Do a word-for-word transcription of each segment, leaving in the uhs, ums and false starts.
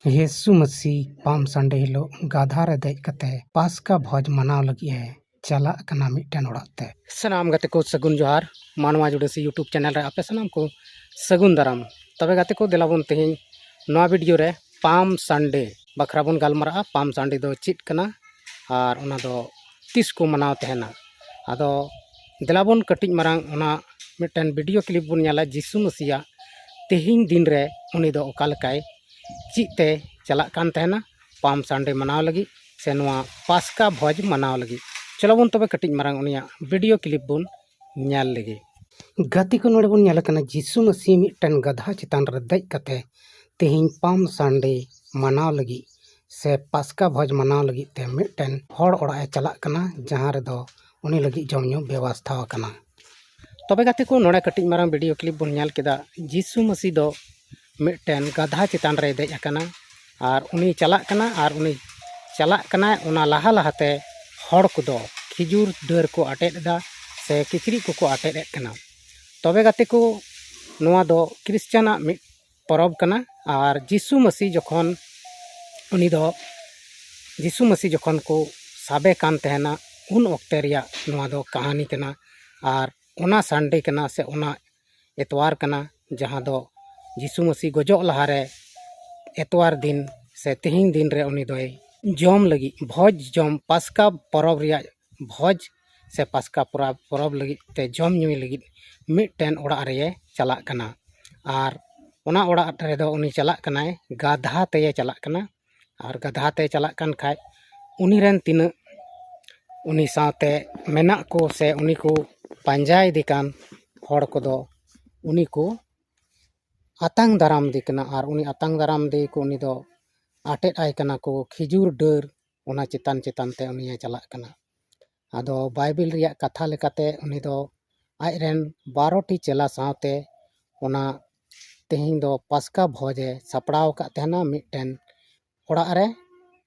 ᱭᱤᱥᱩ ᱢᱟᱹᱥᱤ ᱯᱟᱢ ᱥᱟᱱᱰᱮ ᱦᱤᱞᱳᱜ ᱜᱟᱫᱷᱟ ᱨᱮ ᱫᱮᱡ ᱠᱟᱛᱮ ᱯᱟᱥᱠᱟ ᱵᱷᱚᱡᱽ ᱢᱟᱱᱟᱣ ᱞᱟᱹᱜᱤᱫ ᱮ ᱪᱟᱞᱟᱜ ᱠᱟᱱᱟ ᱢᱤᱫᱴᱮᱱ ᱚᱲᱟᱜ ᱛᱮ᱾ ᱥᱟᱱᱟᱢ ᱜᱟᱛᱮ ᱠᱚ ᱥᱟᱹᱜᱩᱱ ᱡᱚᱦᱟᱨ᱾ ᱢᱟᱱᱣᱟ ᱡᱩᱰᱟᱹᱥᱤ YouTube ᱪᱮᱱᱮᱞ ᱨᱮ ᱟᱯᱮ ᱥᱟᱱᱟᱢ ᱠᱚ ᱥᱟᱹᱜᱩᱱ ᱫᱟᱨᱟᱢ᱾ ᱛᱚᱵᱮ ᱜᱟᱛᱮ ᱠᱚ, ᱫᱮᱞᱟ ᱵᱚᱱ ᱛᱮᱦᱮᱧ ᱱᱚᱣᱟ ᱵᱷᱤᱰᱤᱭᱳ ᱨᱮ ᱯᱟᱢ ᱥᱟᱱᱰᱮ ᱵᱟᱠᱷᱨᱟ ᱵᱚᱱ ᱜᱟᱞᱢᱟᱨᱟᱜᱼᱟ᱾ ᱯᱟᱢ ᱥᱟᱱᱰᱮ ᱫᱚ ᱪᱮᱫ ᱠᱟᱱᱟ ᱟᱨ ᱚᱱᱟ ᱫᱚ ᱛᱤᱥ ᱠᱚ ᱢᱟᱱᱟᱣ ᱛᱟᱦᱮᱱᱟ? ᱟᱫᱚ ᱫᱮᱞᱟ ᱵᱚᱱ ᱠᱟᱹᱴᱤᱡ ᱢᱟᱨᱟᱝ ᱚᱱᱟ ᱢᱤᱫᱴᱮᱱ ᱵᱷᱤᱰᱤᱭᱳ ᱠᱞᱤᱯ ᱵᱚᱱ ᱧᱮᱞᱟ, ᱡᱤᱥᱩ ᱢᱟᱹᱥᱤᱭᱟᱜ ᱛᱮᱦᱮᱧ ᱫᱤᱱ ᱨᱮ ᱩᱱᱤ ᱫᱚ ᱚᱠᱟ ᱞᱮᱠᱟᱭ ᱪᱮᱫ ᱛᱮ ᱪᱟᱞᱟᱜ ᱠᱟᱱ ᱛᱟᱦᱮᱱᱟ ᱯᱟᱢ ᱥᱟᱱᱰᱮ ᱢᱟᱱᱟᱣ ᱞᱟᱹᱜᱤᱫ ᱥᱮ ᱱᱚᱣᱟ ᱯᱟᱥᱠᱟ ᱵᱷᱚᱡᱽ ᱢᱟᱱᱟᱣ ᱞᱟᱹᱜᱤᱫ᱾ ᱪᱚᱞᱚ ᱵᱚᱱ ᱛᱚᱵᱮ ᱠᱟᱹᱴᱤᱡ ᱢᱟᱨᱟᱝ ᱩᱱᱤᱭᱟᱜ ᱵᱷᱤᱰᱤᱭᱳ ᱠᱞᱤᱯ ᱵᱚᱱ ᱧᱮᱞ ᱞᱮᱜᱮ᱾ ᱜᱟᱛᱮ ᱠᱚ, ᱱᱚᱰᱮ ᱵᱚᱱ ᱧᱮᱞ ᱠᱟᱱᱟ ᱡᱤᱥᱩ ᱢᱟᱹᱥᱤ ᱢᱤᱫᱴᱮᱱ ᱜᱟᱫᱷᱟ ᱪᱮᱛᱟᱱ ᱨᱮ ᱫᱮᱡ ᱠᱟᱛᱮ ᱛᱮᱦᱮᱧ ᱯᱟᱢ ᱥᱟᱱᱰᱮ ᱢᱟᱱᱟᱣ ᱞᱟᱹᱜᱤᱫ ᱥᱮ ᱯᱟᱥᱠᱟ ᱵᱷᱚᱡᱽ ᱢᱟᱱᱟᱣ ᱞᱟᱹᱜᱤᱫ ᱛᱮ ᱢᱤᱫᱴᱮᱱ ᱦᱚᱲ ᱚᱲᱟᱜ ᱮ ᱪᱟᱞᱟᱜ ᱠᱟᱱᱟ, ᱡᱟᱦᱟᱸ ᱨᱮᱫᱚ ᱩᱱᱤ ᱞᱟᱹᱜᱤᱫ ᱡᱚᱢ ᱧᱩ ᱵᱮᱵᱚᱥᱛᱷᱟ ᱟᱠᱟᱱᱟ᱾ ᱛᱚᱵᱮ ᱜᱟᱛᱮ ᱠᱚ, ᱱᱚᱰᱮ ᱠᱟᱹᱴᱤᱡ ᱢᱟᱨᱟᱝ ᱵᱷᱤᱰᱤᱭᱳ ᱠᱞᱤᱯ ᱵᱚᱱ ᱧᱮᱞ ᱠᱮᱫᱟ᱾ ᱡᱤᱥᱩ ᱢᱟᱹᱥᱤ ᱫᱚ ᱢᱤᱫᱴᱮᱱ ᱜᱟᱫᱷᱟ ᱪᱮᱛᱟᱱ ᱨᱮᱭ ᱫᱮᱡ ᱟᱠᱟᱱᱟ ᱟᱨ ᱩᱱᱤ ᱪᱟᱞᱟᱜ ᱠᱟᱱᱟ ᱟᱨ ᱩᱱᱤ ᱪᱟᱞᱟᱜ ᱠᱟᱱᱟᱭ, ᱚᱱᱟ ᱞᱟᱦᱟ ᱞᱟᱦᱟᱛᱮ ᱦᱚᱲ ᱠᱚᱫᱚ ᱠᱷᱤᱡᱩᱨ ᱰᱟᱹᱨ ᱠᱚ ᱟᱴᱮᱫ ᱮᱫᱟ ᱥᱮ ᱠᱤᱪᱨᱤᱡ ᱠᱚᱠᱚ ᱟᱴᱮᱫ ᱮᱫ ᱠᱟᱱᱟ᱾ ᱛᱚᱵᱮ ᱜᱟᱛᱮ ᱠᱚ, ᱱᱚᱣᱟ ᱫᱚ ᱠᱷᱨᱤᱥᱪᱟᱱᱟᱜ ᱢᱤᱫ ᱯᱚᱨᱚᱵᱽ ᱠᱟᱱᱟ᱾ ᱟᱨ ᱡᱤᱥᱩ ᱢᱟᱹᱥᱤ ᱡᱚᱠᱷᱚᱱ ᱩᱱᱤ ᱫᱚ ᱡᱤᱥᱩ ᱢᱟᱹᱥᱤ ᱡᱚᱠᱷᱚᱱ ᱠᱚ ᱥᱟᱵᱮ ᱠᱟᱱ ᱛᱟᱦᱮᱱᱟ, ᱩᱱ ᱚᱠᱛᱮ ᱨᱮᱭᱟᱜ ᱱᱚᱣᱟ ᱫᱚ ᱠᱟᱹᱦᱱᱤ ᱠᱟᱱᱟ᱾ ᱟᱨ ᱚᱱᱟ ᱥᱟᱱᱰᱮ ᱠᱟᱱᱟ ᱥᱮ ᱚᱱᱟ ᱮᱛᱣᱟᱨ ᱠᱟᱱᱟ, ᱡᱟᱦᱟᱸ ᱫᱚ ᱡᱤᱥᱩ ᱢᱟᱹᱥᱤ ᱜᱚᱡᱚᱜ ᱞᱟᱦᱟᱨᱮ ᱮᱛᱣᱟᱨ ᱫᱤᱱ ᱥᱮ ᱛᱮᱦᱮᱧ ᱫᱤᱱ ᱨᱮ ᱩᱱᱤ ᱫᱚᱭ ᱡᱚᱢ ᱞᱟᱹᱜᱤᱫ, ᱵᱷᱚᱡᱽ ᱡᱚᱢ, ᱯᱟᱥᱠᱟ ᱯᱚᱨᱚᱵᱽ ᱨᱮᱭᱟᱜ ᱵᱷᱚᱡᱽ ᱥᱮ ᱯᱟᱥᱠᱟ ᱯᱚᱨᱚᱵᱽ, ᱯᱚᱨᱚᱵᱽ ᱞᱟᱹᱜᱤᱫ ᱛᱮ ᱡᱚᱢ ᱧᱩᱭ ᱞᱟᱹᱜᱤᱫ ᱢᱤᱫᱴᱮᱱ ᱚᱲᱟᱜ ᱨᱮᱭᱮ ᱪᱟᱞᱟᱜ ᱠᱟᱱᱟ᱾ ᱟᱨ ᱚᱱᱟ ᱚᱲᱟᱜ ᱨᱮᱫᱚ ᱩᱱᱤ ᱪᱟᱞᱟᱜ ᱠᱟᱱᱟᱭ, ᱜᱟᱫᱷᱟ ᱛᱮᱭᱮ ᱪᱟᱞᱟᱜ ᱠᱟᱱᱟ᱾ ᱟᱨ ᱜᱟᱫᱷᱟ ᱛᱮ ᱪᱟᱞᱟᱜ ᱠᱟᱱ ᱠᱷᱟᱡ, ᱩᱱᱤ ᱨᱮᱱ ᱛᱤᱱᱟᱹᱜ ᱩᱱᱤ ᱥᱟᱶᱛᱮ ᱢᱮᱱᱟᱜ ᱠᱚ ᱥᱮ ᱩᱱᱤ ᱠᱚ ᱯᱟᱸᱡᱟᱭᱮᱫᱮ ᱠᱟᱱ ᱦᱚᱲ ᱠᱚᱫᱚ ᱩᱱᱤ ᱠᱚ ᱟᱛᱟᱝ ᱫᱟᱨᱟᱢ ᱫᱮ ᱠᱟᱱᱟ᱾ ᱟᱨ ᱩᱱᱤ ᱟᱛᱟᱝ ᱫᱟᱨᱟᱢ ᱫᱮ ᱠᱚ ᱩᱱᱤ ᱫᱚ ᱟᱴᱮᱫ ᱟᱭ ᱠᱟᱱᱟ ᱠᱚ ᱠᱷᱤᱡᱩᱨ ᱰᱟᱹᱨ, ᱚᱱᱟ ᱪᱮᱛᱟᱱ ᱪᱮᱛᱟᱱ ᱛᱮ ᱩᱱᱤᱭᱮ ᱪᱟᱞᱟᱜ ᱠᱟᱱᱟ᱾ ᱟᱫᱚ ᱵᱟᱭᱵᱮᱞ ᱨᱮᱭᱟᱜ ᱠᱟᱛᱷᱟ ᱞᱮᱠᱟᱛᱮ ᱩᱱᱤ ᱫᱚ ᱟᱡ ᱨᱮᱱ ᱵᱟᱨᱚ ᱴᱤ ᱪᱮᱞᱟ ᱥᱟᱶᱛᱮ ᱚᱱᱟ ᱛᱮᱦᱮᱧ ᱫᱚ ᱯᱟᱥᱠᱟ ᱵᱷᱚᱡᱽ ᱮ ᱥᱟᱯᱲᱟᱣ ᱟᱠᱟᱫ ᱛᱟᱦᱮᱱᱟ, ᱢᱤᱫᱴᱮᱱ ᱚᱲᱟᱜ ᱨᱮ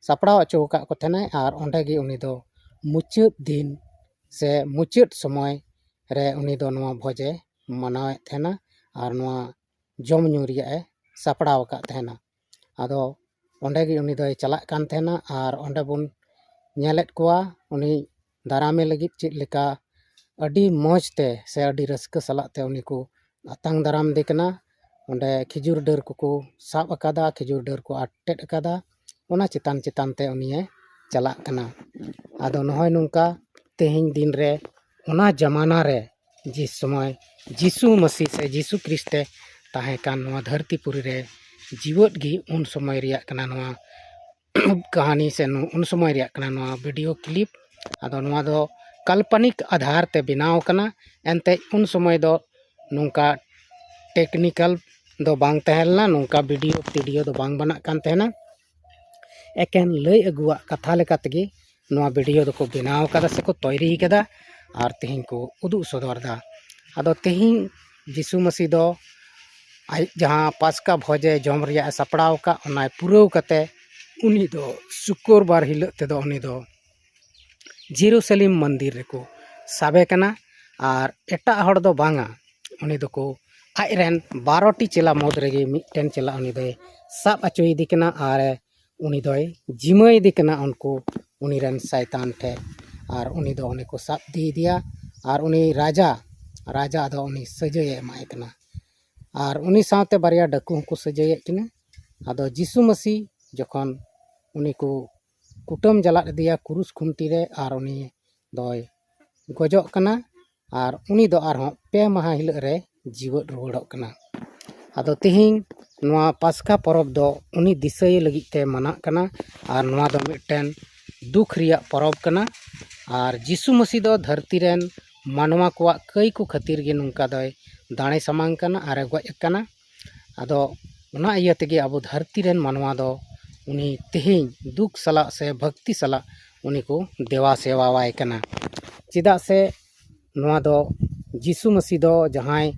ᱥᱟᱯᱲᱟᱣ ᱦᱚᱪᱚ ᱟᱠᱟᱫ ᱠᱚ ᱛᱟᱦᱮᱱᱟᱭ᱾ ᱟᱨ ᱚᱸᱰᱮ ᱜᱮ ᱩᱱᱤ ᱫᱚ ᱢᱩᱪᱟᱹᱫ ᱫᱤᱱ ᱥᱮ ᱢᱩᱪᱟᱹᱫ ᱥᱚᱢᱚᱭ ᱨᱮ ᱩᱱᱤ ᱫᱚ ᱱᱚᱣᱟ ᱵᱷᱚᱡᱽ ᱮ ᱢᱟᱱᱟᱣᱮᱫ ᱛᱟᱦᱮᱱᱟ ᱟᱨ ᱱᱚᱣᱟ ᱡᱚᱢ ᱧᱩ ᱨᱮᱭᱟᱜ ᱮ ᱥᱟᱯᱲᱟᱣ ᱟᱠᱟᱫ ᱛᱟᱦᱮᱱᱟ᱾ ᱟᱫᱚ ᱚᱸᱰᱮ ᱜᱮ ᱩᱱᱤ ᱫᱚᱭ ᱪᱟᱞᱟᱜ ᱠᱟᱱ ᱛᱟᱦᱮᱱᱟ᱾ ᱟᱨ ᱚᱸᱰᱮ ᱵᱚᱱ ᱧᱮᱞᱮᱫ ᱠᱚᱣᱟ ᱩᱱᱤ ᱫᱟᱨᱟᱢᱮ ᱞᱟᱹᱜᱤᱫ ᱪᱮᱫ ᱞᱮᱠᱟ ᱟᱹᱰᱤ ᱢᱚᱡᱽ ᱛᱮ ᱥᱮ ᱟᱹᱰᱤ ᱨᱟᱹᱥᱠᱟᱹ ᱥᱟᱞᱟᱜ ᱛᱮ ᱩᱱᱤ ᱠᱚ ᱟᱛᱟᱝ ᱫᱟᱨᱟᱢ ᱫᱮ ᱠᱟᱱᱟ᱾ ᱚᱸᱰᱮ ᱠᱷᱤᱡᱩᱨ ᱰᱟᱹᱨ ᱠᱚᱠᱚ ᱥᱟᱵ ᱟᱠᱟᱫᱟ, ᱠᱷᱤᱡᱩᱨ ᱰᱟᱹᱨ ᱠᱚ ᱟᱴᱮᱫ ᱟᱠᱟᱫᱟ, ᱚᱱᱟ ᱪᱮᱛᱟᱱ ᱪᱮᱛᱟᱱ ᱛᱮ ᱩᱱᱤᱭᱮ ᱪᱟᱞᱟᱜ ᱠᱟᱱᱟ᱾ ᱟᱫᱚ ᱱᱚᱜᱼᱚᱭ ᱱᱚᱝᱠᱟ ᱛᱮᱦᱮᱧ ᱫᱤᱱ ᱨᱮ ᱚᱱᱟ ᱡᱟᱢᱟᱱᱟ ᱨᱮ ᱡᱤᱥ ᱥᱚᱢᱚᱭ ᱡᱤᱥᱩ ᱢᱟᱹᱥᱤ ᱥᱮ ᱡᱤᱥᱩ ᱠᱨᱤᱥᱴᱮ ᱛᱟᱦᱮᱸ ᱠᱟᱱ ᱱᱚᱣᱟ ᱫᱷᱟᱹᱨᱛᱤ ᱯᱩᱨᱤ ᱨᱮ ᱡᱤᱣᱮᱫ ᱜᱮ ᱩᱱ ᱥᱚᱢᱚᱭ ᱨᱮᱭᱟᱜ ᱠᱟᱱᱟ ᱱᱚᱣᱟ ᱠᱟᱹᱦᱱᱤ ᱥᱮ ᱱᱚ-, ᱩᱱ ᱥᱚᱢᱚᱭ ᱨᱮᱭᱟᱜ ᱠᱟᱱᱟ ᱱᱚᱣᱟ ᱵᱷᱤᱰᱤᱭᱳ ᱠᱞᱤᱯ᱾ ᱟᱫᱚ ᱱᱚᱣᱟ ᱫᱚ ᱠᱟᱞᱯᱚᱱᱤᱠ ᱟᱫᱷᱟᱨ ᱛᱮ ᱵᱮᱱᱟᱣ ᱠᱟᱱᱟ᱾ ᱮᱱᱛᱮᱫ ᱩᱱ ᱥᱚᱢᱚᱭ ᱫᱚ ᱱᱚᱝᱠᱟ ᱴᱮᱠᱱᱤᱠᱟᱞ ᱫᱚ ᱵᱟᱝ ᱛᱟᱦᱮᱸ ᱞᱮᱱᱟ, ᱱᱚᱝᱠᱟ ᱵᱷᱤᱰᱤᱭᱳ ᱴᱤᱰᱤᱭᱳ ᱫᱚ ᱵᱟᱝ ᱵᱮᱱᱟᱜ ᱠᱟᱱ ᱛᱟᱦᱮᱱᱟ᱾ ᱮᱠᱮᱱ ᱞᱟᱹᱭ ᱟᱹᱜᱩᱣᱟᱜ ᱠᱟᱛᱷᱟ ᱞᱮᱠᱟ ᱛᱮᱜᱮ ᱱᱚᱣᱟ ᱵᱷᱤᱰᱤᱭᱳ ᱫᱚᱠᱚ ᱵᱮᱱᱟᱣ ᱠᱟᱫᱟ ᱥᱮᱠᱚ ᱛᱚᱭᱨᱤ ᱠᱟᱫᱟ ᱟᱨ ᱛᱮᱦᱮᱧ ᱠᱚ ᱩᱫᱩᱜ ᱥᱚᱫᱚᱨ ᱮᱫᱟ᱾ ᱟᱫᱚ ᱛᱮᱦᱮᱧ ᱡᱤᱥᱩ ᱢᱟᱹᱥᱤ ᱫᱚ ᱟᱡ ᱡᱟᱦᱟᱸ ᱯᱟᱥᱠᱟ ᱵᱷᱚᱡᱮ ᱡᱚᱢ ᱨᱮᱭᱟᱜ ᱮ ᱥᱟᱯᱲᱟᱣ ᱟᱠᱟᱫ, ᱚᱱᱟᱭ ᱯᱩᱨᱟᱹᱣ ᱠᱟᱛᱮ ᱩᱱᱤ ᱫᱚ ᱥᱩᱠᱨᱵᱟᱨ ᱦᱤᱞᱳᱜ ᱛᱮᱫᱚ ᱩᱱᱤ ᱫᱚ ᱡᱮᱨᱩᱥᱟᱞᱮᱢ ᱢᱚᱱᱫᱤᱨ ᱨᱮᱠᱚ ᱥᱟᱵᱮ ᱠᱟᱱᱟ᱾ ᱟᱨ ᱮᱴᱟᱜ ᱦᱚᱲ ᱫᱚ ᱵᱟᱝᱟ, ᱩᱱᱤ ᱫᱚᱠᱚ ᱟᱡ ᱨᱮᱱ ᱵᱟᱨᱚ ᱴᱤ ᱪᱮᱞᱟ ᱢᱩᱫᱽ ᱨᱮᱜᱮ ᱢᱤᱫᱴᱮᱱ ᱪᱮᱞᱟ ᱩᱱᱤ ᱫᱚᱭ ᱥᱟᱵ ᱦᱚᱪᱚᱭᱮᱫᱮ ᱠᱟᱱᱟ ᱟᱨ ᱩᱱᱤ ᱫᱚᱭ ᱡᱤᱢᱟᱹᱭᱮᱫᱮ ᱠᱟᱱᱟ ᱩᱱᱠᱩ ᱩᱱᱤ ᱨᱮᱱ ᱥᱟᱭᱛᱟᱱ ᱴᱷᱮᱱ᱾ ᱟᱨ ᱩᱱᱤ ᱫᱚ ᱚᱸᱰᱮ ᱠᱚ ᱥᱟᱵ ᱤᱫᱤᱭᱮᱫᱮᱭᱟ ᱟᱨ ᱩᱱᱤ ᱨᱟᱡᱟ, ᱨᱟᱡᱟ ᱫᱚ ᱩᱱᱤ ᱥᱟᱹᱡᱟᱹᱭᱮ ᱮᱢᱟᱭ ᱠᱟᱱᱟ᱾ ᱟᱨ ᱩᱱᱤ ᱥᱟᱶᱛᱮ ᱵᱟᱨᱭᱟ ᱰᱟᱹᱠᱩ ᱦᱚᱸᱠᱚ ᱥᱟᱹᱡᱟᱹᱭᱮᱫ ᱠᱤᱱᱟ᱾ ᱟᱫᱚ ᱡᱤᱥᱩ ᱢᱟᱹᱥᱤ ᱡᱚᱠᱷᱚᱱ ᱩᱱᱤ ᱠᱚ ᱠᱩᱴᱟᱹᱢ ᱡᱟᱞᱟᱫ ᱤᱫᱤᱭᱟ ᱠᱩᱨᱩᱥ ᱠᱷᱩᱱᱴᱤ ᱨᱮ ᱟᱨ ᱩᱱᱤ ᱫᱚᱭ ᱜᱚᱡᱚᱜ ᱠᱟᱱᱟ ᱟᱨ ᱩᱱᱤ ᱫᱚ ᱟᱨᱦᱚᱸ ᱯᱮ ᱢᱟᱦᱟ ᱦᱤᱞᱳᱜ ᱨᱮ ᱡᱤᱣᱮᱫ ᱨᱩᱣᱟᱹᱲᱚᱜ ᱠᱟᱱᱟ᱾ ᱟᱫᱚ ᱛᱮᱦᱮᱧ ᱱᱚᱣᱟ ᱯᱟᱥᱠᱟ ᱯᱚᱨᱚᱵᱽ ᱫᱚ ᱩᱱᱤ ᱫᱤᱥᱟᱹᱭ ᱞᱟᱹᱜᱤᱫ ᱛᱮ ᱢᱟᱱᱟᱜ ᱠᱟᱱᱟ᱾ ᱟᱨ ᱱᱚᱣᱟ ᱫᱚ ᱢᱤᱫᱴᱮᱱ ᱫᱩᱠ ᱨᱮᱭᱟᱜ ᱯᱚᱨᱚᱵᱽ ᱠᱟᱱᱟ᱾ ᱟᱨ ᱡᱤᱥᱩ ᱢᱟᱹᱥᱤ ᱫᱚ ᱫᱷᱟᱹᱨᱛᱤ ᱨᱮᱱ ᱢᱟᱱᱣᱟ ᱠᱚᱣᱟᱜ ᱠᱟᱹᱭ ᱠᱚ ᱠᱷᱟᱹᱛᱤᱨ ᱜᱮ ᱱᱚᱝᱠᱟ ᱫᱚᱭ ᱫᱟᱲᱮ ᱥᱟᱢᱟᱝ ᱠᱟᱱᱟ ᱟᱨᱮ ᱜᱚᱡ ᱟᱠᱟᱱᱟ᱾ ᱟᱫᱚ ᱚᱱᱟ ᱤᱭᱟᱹ ᱛᱮᱜᱮ ᱟᱵᱚ ᱫᱷᱟᱹᱨᱛᱤ ᱨᱮᱱ ᱢᱟᱱᱣᱟ ᱫᱚ ᱩᱱᱤ ᱛᱮᱦᱮᱧ ᱫᱩᱠ ᱥᱟᱞᱟᱜ ᱥᱮ ᱵᱷᱟᱹᱠᱛᱤ ᱥᱟᱞᱟᱜ ᱩᱱᱤ ᱠᱚ ᱫᱮᱣᱟ ᱥᱮᱣᱟᱣᱟᱭ ᱠᱟᱱᱟ᱾ ᱪᱮᱫᱟᱜ ᱥᱮ ᱱᱚᱣᱟ ᱫᱚ ᱡᱤᱥᱩ ᱢᱟᱹᱥᱤ ᱫᱚ ᱡᱟᱦᱟᱸᱭ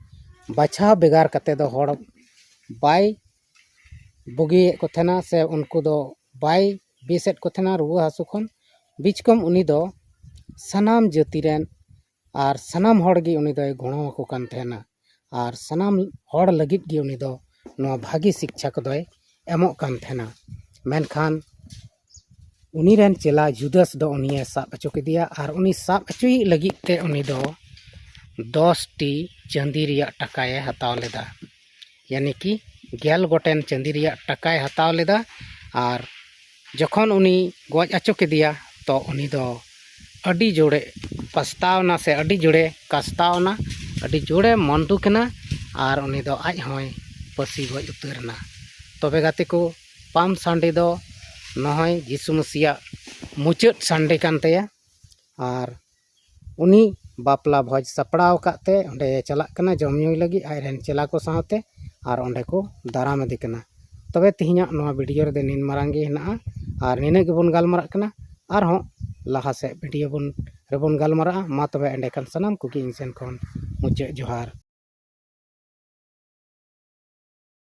ᱵᱟᱪᱷᱟᱣ ᱵᱷᱮᱜᱟᱨ ᱠᱟᱛᱮ ᱫᱚ ᱦᱚᱲ ᱵᱟᱭ ᱵᱩᱜᱤᱭᱮᱫ ᱠᱚ ᱛᱟᱦᱮᱱᱟ ᱥᱮ ᱩᱱᱠᱩ ᱫᱚ ᱵᱟᱭ ᱵᱮᱥᱮᱫ ᱠᱚ ᱛᱟᱦᱮᱱᱟ ᱨᱩᱣᱟᱹ ᱦᱟᱹᱥᱩ ᱠᱷᱚᱱ᱾ ᱵᱤᱪᱠᱚᱢ ᱩᱱᱤ ᱫᱚ ᱥᱟᱱᱟᱢ ᱡᱟᱹᱛᱤ ᱨᱮᱱ ᱟᱨ ᱥᱟᱱᱟᱢ ᱦᱚᱲ ᱜᱮ ᱩᱱᱤ ᱫᱚᱭ ᱜᱚᱲᱚ ᱟᱠᱚ ᱠᱟᱱ ᱛᱟᱦᱮᱱᱟ᱾ ᱟᱨ ᱥᱟᱱᱟᱢ ᱦᱚᱲ ᱞᱟᱹᱜᱤᱫ ᱜᱮ ᱩᱱᱤ ᱫᱚ ᱱᱚᱣᱟ ᱵᱷᱟᱹᱜᱤ ᱥᱤᱠᱪᱷᱟ ᱠᱚᱫᱚᱭ ᱮᱢᱚᱜ ᱠᱟᱱ ᱛᱟᱦᱮᱱᱟ᱾ ᱢᱮᱱᱠᱷᱟᱱ ᱩᱱᱤ ᱨᱮᱱ ᱪᱮᱞᱟ ᱡᱩᱫᱟᱥ ᱫᱚ ᱩᱱᱤᱭᱮ ᱥᱟᱵ ᱦᱚᱪᱚ ᱠᱮᱫᱮᱭᱟ ᱟᱨ ᱩᱱᱤ ᱥᱟᱵ ᱦᱚᱪᱚᱭᱤᱡ ᱞᱟᱹᱜᱤᱫ ᱛᱮ ᱩᱱᱤ ᱫᱚ ᱫᱚᱥ ᱴᱤ ᱪᱟᱸᱫᱤ ᱨᱮᱭᱟᱜ ᱴᱟᱠᱟᱭᱮ ᱦᱟᱛᱟᱣ ᱞᱮᱫᱟ᱾ ᱭᱟᱱᱤ ᱠᱤ ᱜᱮᱞ ᱜᱚᱴᱮᱱ ᱪᱟᱸᱫᱤ ᱨᱮᱭᱟᱜ ᱴᱟᱠᱟᱭ ᱦᱟᱛᱟᱣ ᱞᱮᱫᱟ᱾ ᱟᱨ ᱡᱚᱠᱷᱚᱱ ᱩᱱᱤ ᱜᱚᱡ ᱦᱚᱪᱚ ᱠᱮᱫᱮᱭᱟ, ᱛᱚ ᱩᱱᱤ ᱫᱚ ᱟᱹᱰᱤ ᱡᱳᱨᱮ ᱯᱟᱥᱛᱟᱣ ᱮᱱᱟ ᱥᱮ ᱟᱹᱰᱤ ᱡᱳᱨᱮ ᱠᱟᱥᱛᱟᱣ ᱮᱱᱟ, ᱟᱹᱰᱤ ᱡᱳᱨᱮ ᱢᱚᱱ ᱫᱩᱠ ᱮᱱᱟ᱾ ᱟᱨ ᱩᱱᱤ ᱫᱚ ᱟᱡ ᱦᱚᱸᱭ ᱯᱟᱹᱥᱤ ᱜᱚᱡ ᱩᱛᱟᱹᱨ ᱮᱱᱟ᱾ ᱛᱚᱵᱮ ᱜᱟᱛᱮ ᱠᱚ, ᱯᱟᱢ ᱥᱟᱱᱰᱮ ᱫᱚ ᱱᱚᱜᱼᱚᱭ ᱡᱤᱥᱩ ᱢᱟᱹᱥᱤᱭᱟᱜ ᱢᱩᱪᱟᱹᱫ ᱥᱟᱱᱰᱮ ᱠᱟᱱ ᱛᱟᱭᱟ᱾ ᱟᱨ ᱩᱱᱤ ᱵᱟᱯᱞᱟ ᱵᱷᱚᱡᱽ ᱥᱟᱯᱲᱟᱣ ᱟᱠᱟᱫ ᱛᱮ ᱚᱸᱰᱮ ᱪᱟᱞᱟᱜ ᱠᱟᱱᱟ ᱡᱚᱢ ᱧᱩᱭ ᱞᱟᱹᱜᱤᱫ ᱟᱡ ᱨᱮᱱ ᱪᱮᱞᱟ ᱠᱚ ᱥᱟᱶᱛᱮ, ᱟᱨ ᱚᱸᱰᱮ ᱠᱚ ᱫᱟᱨᱟᱢ ᱤᱫᱤ ᱠᱟᱱᱟ᱾ ᱛᱚᱵᱮ ᱛᱮᱦᱮᱧᱟᱜ ᱱᱚᱣᱟ ᱵᱷᱤᱰᱤᱭᱳ ᱨᱮᱫᱚ ᱱᱤᱱ ᱢᱟᱨᱟᱝ ᱜᱮ ᱦᱮᱱᱟᱜᱼᱟ, ᱟᱨ ᱱᱤᱱᱟᱹᱜ ᱜᱮᱵᱚᱱ ᱜᱟᱞᱢᱟᱨᱟᱜ ᱠᱟᱱᱟ᱾ ᱟᱨᱦᱚᱸ ᱞᱟᱦᱟ ᱥᱮᱫ ᱵᱷᱤᱰᱤᱭᱳ ᱵᱚᱱ ᱨᱮᱵᱚᱱ ᱜᱟᱞᱢᱟᱨᱟᱜᱼᱟ᱾ ᱢᱟ ᱛᱚᱵᱮ ᱮᱸᱰᱮᱠᱷᱟᱱ ᱥᱟᱱᱟᱢ ᱠᱚᱜᱮ ᱤᱧ ᱥᱮᱱ ᱠᱷᱚᱱ ᱢᱩᱪᱟᱹᱫ ᱡᱚᱦᱟᱨ᱾